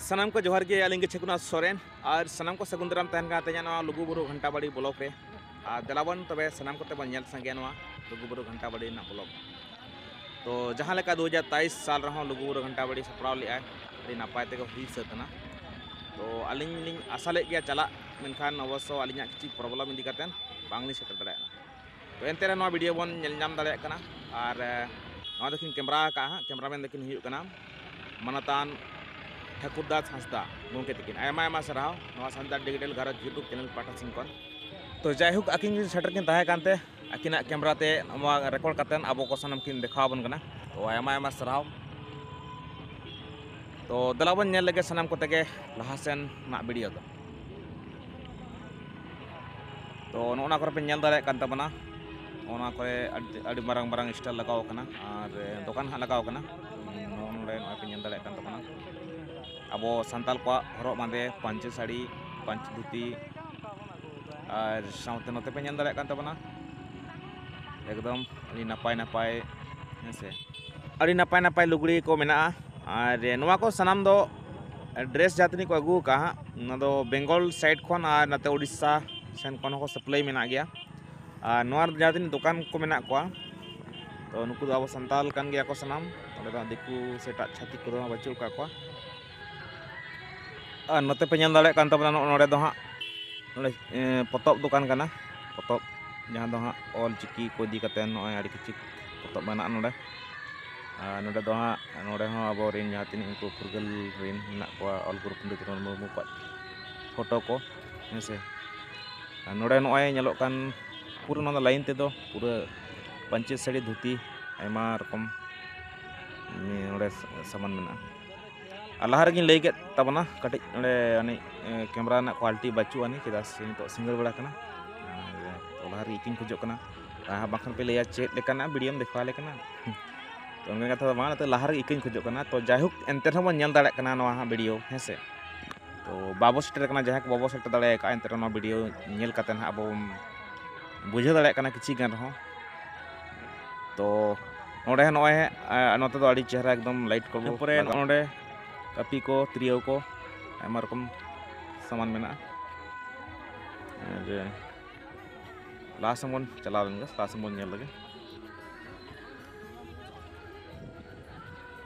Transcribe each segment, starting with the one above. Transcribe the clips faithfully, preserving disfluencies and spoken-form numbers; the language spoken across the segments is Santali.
ᱥᱟᱱᱟᱢ ᱠᱚ ᱡᱚᱦᱟᱨ ᱜᱮ, ᱟᱹᱞᱤᱧ ᱜᱮ ᱪᱷᱮᱠᱩᱱᱟᱛᱷ ᱥᱚᱨᱮᱱ᱾ ᱟᱨ ᱥᱟᱱᱟᱢ ᱠᱚ ᱥᱟᱹᱜᱩᱱ ᱫᱟᱨᱟᱢ ᱛᱟᱦᱮᱱ ᱠᱟᱱᱟ ᱛᱮᱦᱮᱧᱟᱜ ᱱᱚᱣᱟ ᱞᱩᱜᱩᱵᱩᱨᱩ ᱜᱷᱟᱱᱴᱟᱵᱟᱲᱤ ᱵᱞᱚᱜ ᱨᱮ᱾ ᱟᱨ ᱫᱮᱞᱟᱵᱚᱱ ᱛᱚᱵᱮ ᱥᱟᱱᱟᱢ ᱠᱚᱛᱮ ᱵᱚᱱ ᱧᱮᱞ ᱥᱟᱸᱜᱮᱭᱟ ᱱᱚᱣᱟ ᱞᱩᱜᱩᱵᱩᱨᱩ ᱜᱷᱟᱱᱴᱟᱵᱟᱲᱤ ᱨᱮᱱᱟᱜ ᱵᱞᱚᱜ᱾ ᱛᱚ ᱡᱟᱦᱟᱸ ᱞᱮᱠᱟ ᱫᱩ ᱦᱟᱡᱟᱨ ᱛᱮᱭᱤᱥ ᱥᱟᱞ ᱨᱮᱦᱚᱸ ᱞᱩᱜᱩᱵᱩᱨᱩ ᱜᱷᱟᱱᱴᱟᱵᱟᱲᱤ ᱥᱟᱯᱲᱟᱣ ᱞᱮᱫᱼᱟᱭ, ᱟᱹᱰᱤ ᱱᱟᱯᱟᱭ ᱛᱮᱜᱮ ᱦᱩᱭ ᱥᱟᱹᱛ ᱮᱱᱟ᱾ ᱛᱚ ᱟᱹᱞᱤᱧ ᱞᱤᱧ ᱟᱥᱟ ᱞᱮᱫ ᱜᱮᱭᱟ ᱪᱟᱞᱟᱜ, ᱢᱮᱱᱠᱷᱟᱱ ᱚᱵᱚᱥᱥᱚ ᱟᱹᱞᱤᱧᱟᱜ ᱠᱤᱪᱷᱩ ᱯᱨᱚᱵᱞᱮᱢ ᱤᱫᱤ ᱠᱟᱛᱮᱫ ᱵᱟᱝᱞᱤᱧ ᱥᱮᱴᱮᱨ ᱫᱟᱲᱮᱭᱟᱜᱼᱟ᱾ ᱛᱚ ᱮᱱᱛᱮ ᱨᱮ ᱱᱚᱣᱟ ᱵᱷᱤᱰᱤᱭᱳ ᱵᱚᱱ ᱧᱮᱞ ᱧᱟᱢ ᱫᱟᱲᱮᱭᱟᱜ ᱠᱟᱱᱟ᱾ ᱟᱨ ᱮ, ᱱᱚᱣᱟ ᱫᱚᱠᱤᱱ ᱠᱮᱢᱨᱟ ᱟᱠᱟᱫᱼᱟ ᱦᱟᱸᱜ, ᱠᱮᱢᱨᱟᱢᱮᱱ ᱫᱚᱠᱤᱱ ᱦᱩᱭᱩᱜ ᱠᱟᱱᱟ ᱢᱟᱱᱚᱛᱟᱱ ᱴᱷᱟᱹᱠᱩᱨ ᱫᱟᱥ ᱦᱟᱸᱥᱫᱟ ᱜᱚᱢᱠᱮ ᱛᱟᱹᱠᱤᱱ᱾ ᱟᱭᱢᱟ ᱟᱭᱢᱟ ᱥᱟᱨᱦᱟᱣ ᱱᱚᱣᱟ ᱥᱟᱱᱛᱟᱲ ᱰᱤᱡᱤᱴᱟᱞ ᱜᱷᱟᱨᱚᱸᱡᱽ YouTube ᱪᱮᱱᱮᱞ ᱯᱟᱦᱴᱟ ᱥᱮᱱ ᱠᱷᱚᱱ᱾ ᱛᱚ ᱡᱟᱭᱦᱳᱠ, ᱟᱹᱠᱤᱱ ᱠᱤᱱ ᱥᱮᱴᱮᱨ ᱠᱤᱱ ᱛᱟᱦᱮᱸ ᱠᱟᱱᱛᱮ ᱟᱹᱠᱤᱱᱟᱜ ᱠᱮᱢᱨᱟ ᱛᱮ ᱱᱚᱣᱟ ᱨᱮᱠᱚᱨᱰ ᱠᱟᱛᱮᱫ ᱟᱵᱚ ᱠᱚ ᱥᱟᱱᱟᱢ ᱠᱤᱱ ᱫᱮᱠᱷᱟᱣ ᱟᱵᱚᱱ ᱠᱟᱱᱟ᱾ ᱛᱚ ᱟᱭᱢᱟ ᱟᱭᱢᱟ ᱥᱟᱨᱦᱟᱣ᱾ ᱛᱚ ᱫᱮᱞᱟ ᱵᱚᱱ ᱧᱮᱞ ᱞᱮᱜᱮ ᱥᱟᱱᱟᱢ ᱠᱚᱛᱮ ᱜᱮ ᱞᱟᱦᱟ ᱥᱮᱱ ᱨᱮᱱᱟᱜ ᱵᱷᱤᱰᱤᱭᱳ ᱫᱚ᱾ ᱛᱚ ᱱᱚᱜᱼᱚ ᱱᱚᱣᱟ ᱠᱚᱨᱮ ᱯᱮ ᱧᱮᱞ ᱫᱟᱲᱮᱭᱟᱜ ᱠᱟᱱ ᱛᱟᱵᱚᱱᱟ, ᱱᱚᱜᱼᱚ ᱱᱚᱣᱟ ᱠᱚᱨᱮ ᱟᱹᱰᱤ, ᱟᱹᱰᱤ ᱢᱟᱨᱟᱝ ᱢᱟᱨᱟᱝ ᱥᱴᱚᱞ ᱞᱟᱜᱟᱣ ᱠᱟᱱᱟ ᱟᱨ ᱫᱚᱠᱟᱱ ᱦᱟᱸᱜ ᱞᱟᱜᱟᱣ ᱠᱟᱱᱟ᱾ ᱱᱚᱜᱼᱚ ᱱᱚᱰᱮ ᱱᱚᱜᱼᱚᱭ ᱯᱮ ᱧᱮᱞ ᱫᱟᱲᱮᱭᱟᱜ ᱠᱟᱱ ᱛᱟᱵᱚᱱᱟ, ᱟᱵᱚ ᱥᱟᱱᱛᱟᱲ ᱠᱚᱣᱟᱜ ᱦᱚᱨᱚᱜ ᱵᱟᱸᱫᱮ, ᱯᱟᱹᱧᱪᱤ ᱥᱟᱹᱲᱤ, ᱯᱟᱹᱧᱪᱤ ᱫᱷᱩᱛᱤ, ᱟᱨ ᱥᱟᱶᱛᱮ ᱱᱚᱛᱮ ᱯᱮ ᱧᱮᱞ ᱫᱟᱲᱮᱭᱟᱜ ᱠᱟᱱ ᱛᱟᱵᱚᱱᱟ ᱮᱠᱫᱚᱢ ᱟᱹᱰᱤ ᱱᱟᱯᱟᱭ ᱱᱟᱯᱟᱭ, ᱦᱮᱸ ᱥᱮ, ᱟᱹᱰᱤ ᱱᱟᱯᱟᱭ ᱱᱟᱯᱟᱭ ᱞᱩᱜᱽᱲᱤ ᱠᱚ ᱢᱮᱱᱟᱜᱼᱟ᱾ ᱟᱨ ᱱᱚᱣᱟ ᱠᱚ ᱥᱟᱱᱟᱢ ᱫᱚ ᱰᱨᱮᱥ ᱡᱟᱦᱟᱸ ᱛᱤᱱᱟᱹᱜ ᱠᱚ ᱟᱹᱜᱩ ᱟᱠᱟᱫᱼᱟ ᱦᱟᱸᱜ, ᱚᱱᱟ ᱫᱚ ᱵᱮᱝᱜᱚᱞ ᱥᱟᱭᱤᱰ ᱠᱷᱚᱱ ᱟᱨ ᱱᱚᱛᱮ ᱩᱲᱤᱥᱥᱟ ᱥᱮᱱ ᱠᱷᱚᱱ ᱦᱚᱸᱠᱚ ᱥᱟᱯᱞᱟᱭ ᱢᱮᱱᱟᱜ ᱜᱮᱭᱟ᱾ ᱟᱨ ᱱᱚᱣᱟ ᱨᱮ ᱡᱟᱦᱟᱸ ᱛᱤᱱᱟᱹᱜ ᱫᱚᱠᱟᱱ ᱠᱚ ᱢᱮᱱᱟᱜ ᱠᱚᱣᱟ, ᱛᱚ ᱱᱩᱠᱩ ᱫᱚ ᱟᱵᱚ ᱥᱟᱱᱛᱟᱲ ᱠᱟᱱ ᱜᱮᱭᱟ ᱠᱚ ᱥᱟᱱᱟᱢ᱾ ᱚᱸᱰᱮ ᱫᱚ ᱦᱟᱸᱜ ᱫᱤᱠᱩ ᱥᱮ ᱮᱴᱟᱜ ᱪᱷᱟᱹᱛᱤᱠ ᱠᱚᱫᱚ ᱦᱟᱸᱜ ᱵᱟᱹᱪᱩᱜ ᱟᱠᱟᱫ ᱠᱚᱣᱟ᱾ ᱟᱨ ᱱᱚᱛᱮ ᱯᱮ ᱧᱮᱞ ᱫᱟᱲᱮᱭᱟᱜ ᱠᱟᱱ ᱛᱟᱵᱚᱱᱟ, ᱱᱚᱜᱼᱚ ᱱᱚᱰᱮ ᱫᱚ ᱦᱟᱸᱜ ᱱᱚᱰᱮ, ᱮᱸ, ᱯᱚᱛᱚᱵ ᱫᱚᱠᱟᱱ ᱠᱟᱱᱟ᱾ ᱯᱚᱛᱚᱵ ᱡᱟᱦᱟᱸ ᱫᱚ ᱦᱟᱸᱜ ᱚᱞ ᱪᱤᱠᱤ ᱠᱚ ᱤᱫᱤ ᱠᱟᱛᱮ ᱱᱚᱜᱼᱚᱭ ᱟᱹᱰᱤ ᱠᱤᱪᱷᱩ ᱯᱚᱛᱚᱵ ᱢᱮᱱᱟᱜᱼᱟ ᱱᱚᱰᱮ᱾ ᱟᱨ ᱱᱚᱰᱮ ᱫᱚ ᱦᱟᱸᱜ, ᱱᱚᱰᱮ ᱦᱚᱸ ᱟᱵᱚᱨᱮᱱ ᱡᱟᱦᱟᱸ ᱛᱤᱱᱟᱹᱜ ᱩᱱᱠᱩ ᱯᱷᱩᱨᱜᱟᱹᱞ ᱨᱮᱱ ᱢᱮᱱᱟᱜ ᱠᱚᱣᱟ, ᱚᱞ ᱜᱩᱨᱩ ᱯᱚᱱᱰᱤᱛ ᱨᱚᱜᱷᱩᱱᱟᱛᱷ ᱢᱩᱨᱢᱩ ᱠᱚᱣᱟᱜ ᱯᱷᱳᱴᱳ ᱠᱚ, ᱦᱮᱸ ᱥᱮ᱾ ᱟᱨ ᱱᱚᱰᱮ ᱱᱚᱜᱼᱚᱭ ᱧᱮᱞᱚᱜ ᱠᱟᱱ ᱯᱩᱨᱟᱹ ᱱᱚᱣᱟ ᱫᱚ ᱞᱟᱭᱤᱱ ᱛᱮᱫᱚ ᱯᱩᱨᱟᱹ ᱯᱟᱹᱧᱪᱤ ᱥᱟᱹᱲᱤ, ᱫᱷᱩᱛᱤ, ᱟᱭᱢᱟ ᱨᱚᱠᱚᱢ ᱱᱚᱰᱮ ᱥᱟᱢᱟᱱ ᱢᱮᱱᱟᱜᱼᱟ᱾ ᱟᱨ ᱞᱟᱦᱟ ᱨᱮᱜᱮᱧ ᱞᱟᱹᱭ ᱠᱮᱫ ᱛᱟᱵᱚᱱᱟ, ᱠᱟᱹᱴᱤᱡ ᱚᱸᱰᱮ ᱟᱹᱱᱤᱡ, ᱮ, ᱠᱮᱢᱨᱟ ᱨᱮᱱᱟᱜ ᱠᱣᱟᱞᱤᱴᱤ ᱵᱟᱹᱪᱩᱜ ᱟᱹᱱᱤᱡ, ᱪᱮᱫᱟᱜ ᱥᱮ ᱱᱤᱛᱚᱜ ᱥᱤᱸᱜᱟᱹᱲ ᱵᱮᱲᱟ ᱠᱟᱱᱟ᱾ ᱟᱨ ᱛᱚ ᱞᱟᱦᱟ ᱨᱮᱜᱮ ᱤᱠᱟᱹᱧ ᱠᱷᱚᱡᱚᱜ ᱠᱟᱱᱟ, ᱟᱨ ᱵᱟᱝᱠᱷᱟᱱ ᱯᱮ ᱞᱟᱹᱭᱟ ᱪᱮᱫ ᱞᱮᱠᱟᱱᱟᱜ ᱵᱷᱤᱰᱤᱭᱳᱢ ᱫᱮᱠᱷᱟᱣ ᱟᱞᱮ ᱠᱟᱱᱟ᱾ ᱛᱚ ᱚᱱᱠᱟᱱ ᱠᱟᱛᱷᱟ ᱫᱚ ᱵᱟᱝ, ᱱᱤᱛᱚᱜ ᱞᱟᱦᱟ ᱨᱮᱜᱮ ᱤᱠᱟᱹᱧ ᱠᱷᱚᱡᱚᱜ ᱠᱟᱱᱟ᱾ ᱛᱚ ᱡᱟᱭᱦᱳᱠ, ᱮᱱᱛᱮ ᱨᱮᱦᱚᱸ ᱵᱚᱱ ᱧᱮᱞ ᱫᱟᱲᱮᱭᱟᱜ ᱠᱟᱱᱟ ᱱᱚᱣᱟ ᱦᱟᱸᱜ ᱵᱷᱤᱰᱤᱭᱳ, ᱦᱮᱸ ᱥᱮ᱾ ᱛᱚ ᱵᱟᱵᱚ ᱥᱮᱴᱮᱨ ᱠᱟᱱᱟ, ᱡᱟᱦᱟᱸᱭ ᱠᱚ ᱵᱟᱵᱚ ᱥᱮᱴᱮᱨ ᱫᱟᱲᱮ ᱟᱠᱟᱫᱼᱟ, ᱮᱱᱛᱮ ᱨᱮᱦᱚᱸ ᱱᱚᱣᱟ ᱵᱷᱤᱰᱤᱭᱳ ᱧᱮᱞ ᱠᱟᱛᱮ ᱦᱟᱸᱜ ᱟᱵᱚ ᱵᱚᱱ ᱵᱩᱡᱷᱟᱹᱣ ᱫᱟᱲᱮᱭᱟᱜ ᱠᱟᱱᱟ ᱠᱤᱪᱷᱤ ᱜᱟᱱ ᱨᱮᱦᱚᱸ᱾ ᱛᱚ ᱱᱚᱰᱮ ᱦᱚᱸ ᱱᱚᱜᱼᱚᱭ, ᱮ, ᱱᱚᱛᱮ ᱫᱚ ᱟᱹᱰᱤ ᱪᱮᱦᱨᱟ ᱮᱠᱫᱚᱢ ᱞᱟᱭᱤᱴ ᱠᱚ ᱤᱱᱟᱹ ᱯᱚᱨᱮ ᱞᱟᱜᱟᱣ᱾ ᱱᱚᱰᱮ ᱠᱟᱹᱯᱤ ᱠᱚ, ᱛᱤᱨᱭᱳ ᱠᱚ, ᱟᱭᱢᱟ ᱨᱚᱠᱚᱢ ᱥᱟᱢᱟᱱ ᱢᱮᱱᱟᱜᱼᱟ᱾ ᱟᱨ ᱞᱟᱦᱟ ᱥᱮᱱ ᱵᱚᱱ ᱪᱟᱞᱟᱣ ᱞᱮᱱ ᱜᱮ, ᱞᱟᱦᱟ ᱥᱮᱱ ᱵᱚᱱ ᱧᱮᱞ ᱞᱮᱜᱮ᱾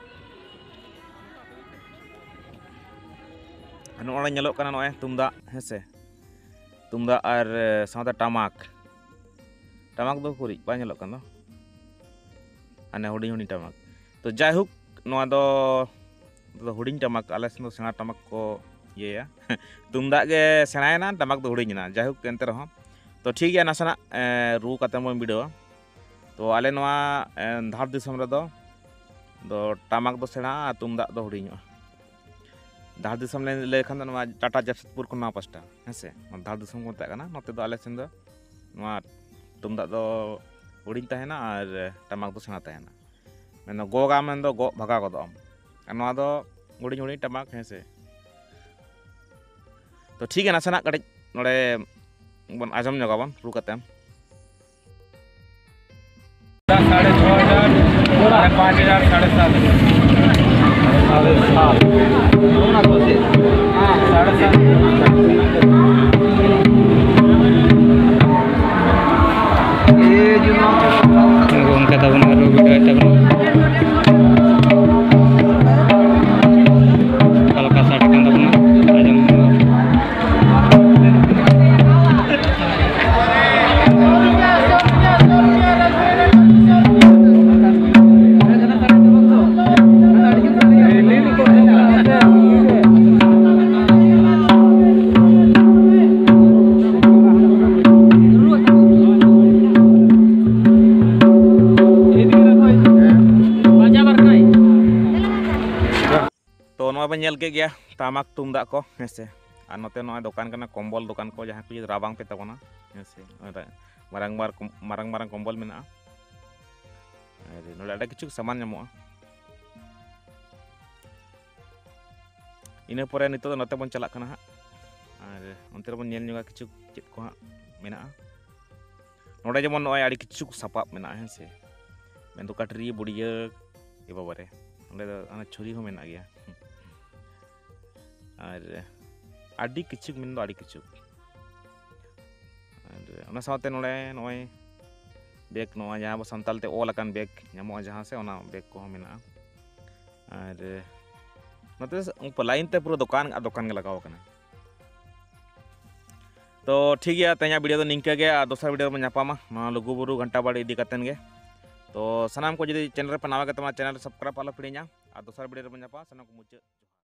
ᱟᱨ ᱱᱚᱜᱼᱚᱭ ᱧᱮᱞᱚᱜ ᱠᱟᱱᱟ ᱱᱚᱜᱼᱚᱭ ᱛᱩᱢᱫᱟᱜ, ᱦᱮᱸ ᱥᱮ, ᱛᱩᱢᱫᱟᱜ ᱟᱨ ᱥᱟᱶᱛᱮ ᱴᱟᱢᱟᱠ᱾ ᱴᱟᱢᱟᱠ ᱫᱚ ᱩᱠᱩᱨᱤᱡ ᱵᱟᱭ ᱧᱮᱞᱚᱜ ᱠᱟᱱ ᱫᱚ, ᱦᱟᱱᱮ ᱦᱩᱰᱤᱧ ᱦᱩᱰᱤᱧ ᱴᱟᱢᱟᱠ᱾ ᱛᱚ ᱡᱟᱭᱦᱳᱠ, ᱱᱚᱣᱟ ᱫᱚ, ᱫᱚ ᱦᱩᱰᱤᱧ ᱴᱟᱢᱟᱠ, ᱟᱞᱮ ᱥᱮᱱ ᱫᱚ ᱥᱮᱬᱟ ᱴᱟᱢᱟᱠ ᱠᱚ ᱤᱭᱟᱹᱭᱟ᱾ ᱛᱩᱢᱫᱟᱜ ᱜᱮ ᱥᱮᱬᱟᱭᱮᱱᱟ, ᱴᱟᱢᱟᱠ ᱫᱚ ᱦᱩᱰᱤᱧ ᱮᱱᱟ᱾ ᱡᱟᱭᱦᱳᱠ, ᱮᱱᱛᱮ ᱨᱮᱦᱚᱸ ᱛᱚ ᱴᱷᱤᱠ ᱜᱮᱭᱟ, ᱱᱟᱥᱮᱱᱟᱜ ᱮ, ᱨᱩ ᱠᱟᱛᱮ ᱵᱚᱱ ᱵᱤᱰᱟᱹᱣᱟ᱾ ᱛᱚ ᱟᱞᱮ ᱱᱚᱣᱟ ᱮ, ᱫᱷᱟᱲ ᱫᱤᱥᱚᱢ ᱨᱮᱫᱚ ᱫᱚ ᱴᱟᱢᱟᱠ ᱫᱚ ᱥᱮᱬᱟᱜᱼᱟ ᱟᱨ ᱛᱩᱢᱫᱟᱜ ᱫᱚ ᱦᱩᱰᱤᱧᱚᱜᱼᱟ᱾ ᱫᱷᱟᱲ ᱫᱤᱥᱚᱢ ᱞᱮ ᱞᱟᱹᱭ ᱞᱮᱠᱷᱟᱱ ᱫᱚ ᱱᱚᱣᱟ ᱴᱟᱴᱟ ᱡᱟᱢᱥᱮᱫᱽᱯᱩᱨ ᱠᱷᱚᱱ ᱱᱚᱣᱟ ᱯᱟᱥᱴᱟ, ᱦᱮᱸ ᱥᱮ, ᱱᱚᱣᱟ ᱫᱷᱟᱲ ᱫᱤᱥᱚᱢ ᱠᱚ ᱢᱮᱛᱟᱜ ᱠᱟᱱᱟ᱾ ᱱᱚᱛᱮ ᱫᱚ ᱟᱞᱮ ᱥᱮᱱ ᱫᱚ ᱱᱚᱣᱟ ᱛᱩᱢᱫᱟᱜ ᱫᱚ ᱦᱩᱰᱤᱧ ᱛᱟᱦᱮᱱᱟ ᱟᱨ ᱴᱟᱢᱟᱠ ᱫᱚ ᱥᱮᱬᱟ ᱛᱟᱦᱮᱱᱟ᱾ ᱢᱮᱱᱫᱚ ᱜᱚᱜᱟ ᱢᱮᱱᱫᱚ ᱜᱚᱜ ᱵᱷᱟᱜᱟᱣ ᱜᱚᱫᱚᱜ ᱟᱢ᱾ ᱟᱨ ᱱᱚᱣᱟ ᱫᱚ ᱦᱩᱰᱤᱧ ᱦᱩᱰᱤᱧ ᱴᱟᱢᱟᱠ, ᱦᱮᱸ ᱥᱮ᱾ ᱛᱚ ᱴᱷᱤᱠ ᱜᱮᱭᱟ, ᱱᱟᱥᱮᱱᱟᱜ ᱠᱟᱹᱴᱤᱡ ᱱᱚᱰᱮ ᱵᱚᱱ ᱟᱸᱡᱚᱢ ᱧᱚᱜᱟᱵᱚᱱ ᱨᱩ ᱠᱟᱛᱮ᱾ साढ़े छः हज़ार, साढ़े पाँच हज़ार, साढ़े सात हज़ार। साढ़े सात। साढ़े सात। ᱜᱚᱢᱠᱮ ᱛᱟᱵᱚᱱ ᱟᱨᱚ ᱵᱷᱤᱰᱤᱭᱳ ᱛᱟᱵᱚᱱ᱾ ᱚᱠᱟ ᱞᱮᱠᱟ ᱥᱟᱰᱮ ᱠᱟᱱ ᱛᱟᱵᱚᱱᱟ, ᱟᱸᱡᱚᱢ ᱧᱚᱜᱟ᱾ ᱛᱚ ᱱᱚᱣᱟ ᱵᱮᱱ ᱧᱮᱞ ᱠᱮᱫ ᱜᱮᱭᱟ, ᱴᱟᱢᱟᱠ ᱛᱩᱢᱫᱟᱜ ᱠᱚ, ᱦᱮᱸ ᱥᱮ᱾ ᱟᱨ ᱱᱚᱛᱮ ᱱᱚᱜᱼᱚᱭ ᱫᱚᱠᱟᱱ ᱠᱟᱱᱟ, ᱠᱚᱢᱵᱚᱞ ᱫᱚᱠᱟᱱ ᱠᱚ, ᱡᱟᱦᱟᱸ ᱠᱚ ᱡᱩᱫᱤ ᱨᱟᱵᱟᱝ ᱯᱮ ᱛᱟᱵᱚᱱᱟ, ᱦᱮᱸ ᱥᱮ᱾ ᱱᱚᱜᱼᱚᱭ ᱢᱟᱨᱟᱝ ᱢᱟᱨᱟᱝ ᱠᱚᱢ-, ᱢᱟᱨᱟᱝ ᱢᱟᱨᱟᱝ ᱠᱚᱢᱵᱚᱞ ᱢᱮᱱᱟᱜᱼᱟ᱾ ᱟᱨ ᱱᱚᱰᱮ ᱟᱹᱰᱤ ᱠᱤᱪᱷᱩ ᱥᱟᱢᱟᱱ ᱧᱟᱢᱚᱜᱼᱟ᱾ ᱤᱱᱟᱹ ᱯᱚᱨᱮ ᱱᱤᱛᱚᱜ ᱫᱚ ᱱᱚᱛᱮ ᱵᱚᱱ ᱪᱟᱞᱟᱜ ᱠᱟᱱᱟ ᱦᱟᱸᱜ, ᱟᱨ ᱚᱱᱛᱮ ᱨᱮᱵᱚᱱ ᱧᱮᱞ ᱧᱚᱜᱟ ᱠᱤᱪᱷᱩ ᱪᱮᱫ ᱠᱚ ᱦᱟᱸᱜ ᱢᱮᱱᱟᱜᱼᱟ᱾ ᱱᱚᱰᱮ ᱡᱮᱢᱚᱱ ᱱᱚᱜᱼᱚᱭ ᱟᱹᱰᱤ ᱠᱤᱪᱷᱩ ᱥᱟᱯᱟᱵ ᱢᱮᱱᱟᱜᱼᱟ, ᱦᱮᱸ ᱥᱮ, ᱢᱮᱱᱫᱚ ᱠᱟᱴᱨᱤ, ᱵᱩᱰᱤᱭᱟᱹ, ᱮ ᱵᱟᱵᱟ ᱨᱮ, ᱚᱸᱰᱮ ᱫᱚ ᱚᱱᱟ ᱪᱷᱩᱨᱤ ᱦᱚᱸ ᱢᱮᱱᱟᱜ ᱜᱮᱭᱟ᱾ ᱟᱨ ᱟᱹᱰᱤ ᱠᱤᱪᱷᱩ, ᱢᱮᱱᱫᱚ ᱟᱹᱰᱤ ᱠᱤᱪᱷᱩ᱾ ᱟᱨ ᱚᱱᱟ ᱥᱟᱶᱛᱮ ᱱᱚᱰᱮ ᱱᱚᱜᱼᱚᱭ ᱵᱮᱜᱽ, ᱱᱚᱣᱟ ᱡᱟᱦᱟᱸ ᱟᱵᱚ ᱥᱟᱱᱛᱟᱲ ᱛᱮ ᱚᱞ ᱟᱠᱟᱱ ᱵᱮᱜᱽ ᱧᱟᱢᱚᱜᱼᱟ ᱡᱟᱦᱟᱸ, ᱥᱮ ᱚᱱᱟ ᱵᱮᱜᱽ ᱠᱚᱦᱚᱸ ᱢᱮᱱᱟᱜᱼᱟ᱾ ᱟᱨ ᱱᱚᱛᱮ ᱞᱟᱭᱤᱱ ᱛᱮ ᱯᱩᱨᱟᱹ ᱫᱚᱠᱟᱱ ᱟᱨ ᱫᱚᱠᱟᱱ ᱜᱮ ᱞᱟᱜᱟᱣ ᱟᱠᱟᱱᱟ᱾ ᱛᱚ ᱴᱷᱤᱠ ᱜᱮᱭᱟ, ᱛᱮᱦᱮᱧᱟᱜ ᱵᱷᱤᱰᱤᱭᱳ ᱫᱚ ᱱᱤᱝᱠᱟᱹ ᱜᱮ, ᱟᱨ ᱫᱚᱥᱟᱨ ᱵᱷᱤᱰᱤᱭᱳ ᱨᱮᱵᱚᱱ ᱧᱟᱯᱟᱢᱟ ᱱᱚᱣᱟ ᱞᱩᱜᱩᱵᱩᱨᱩ ᱜᱷᱟᱱᱴᱟ ᱵᱟᱲᱤ ᱤᱫᱤ ᱠᱟᱛᱮᱱ ᱜᱮ᱾ ᱛᱚ ᱥᱟᱱᱟᱢ ᱠᱚ ᱡᱩᱫᱤ ᱪᱮᱱᱮᱞ ᱨᱮᱯᱮ ᱱᱟᱣᱟ ᱜᱮ ᱛᱟᱵᱚᱱᱟ, ᱪᱮᱱᱮᱞ ᱨᱮ ᱥᱟᱵᱥᱠᱨᱟᱭᱤᱵ ᱟᱞᱚ ᱯᱮ ᱦᱤᱲᱤᱧᱟ, ᱟᱨ ᱫᱚᱥᱟᱨ ᱵᱷᱤᱰᱤᱭᱳ ᱨᱮᱵᱚᱱ ᱧᱟᱯᱟᱢᱟ᱾ ᱥᱟᱱᱟᱢ ᱠᱚ ᱢᱩᱪᱟᱹᱫ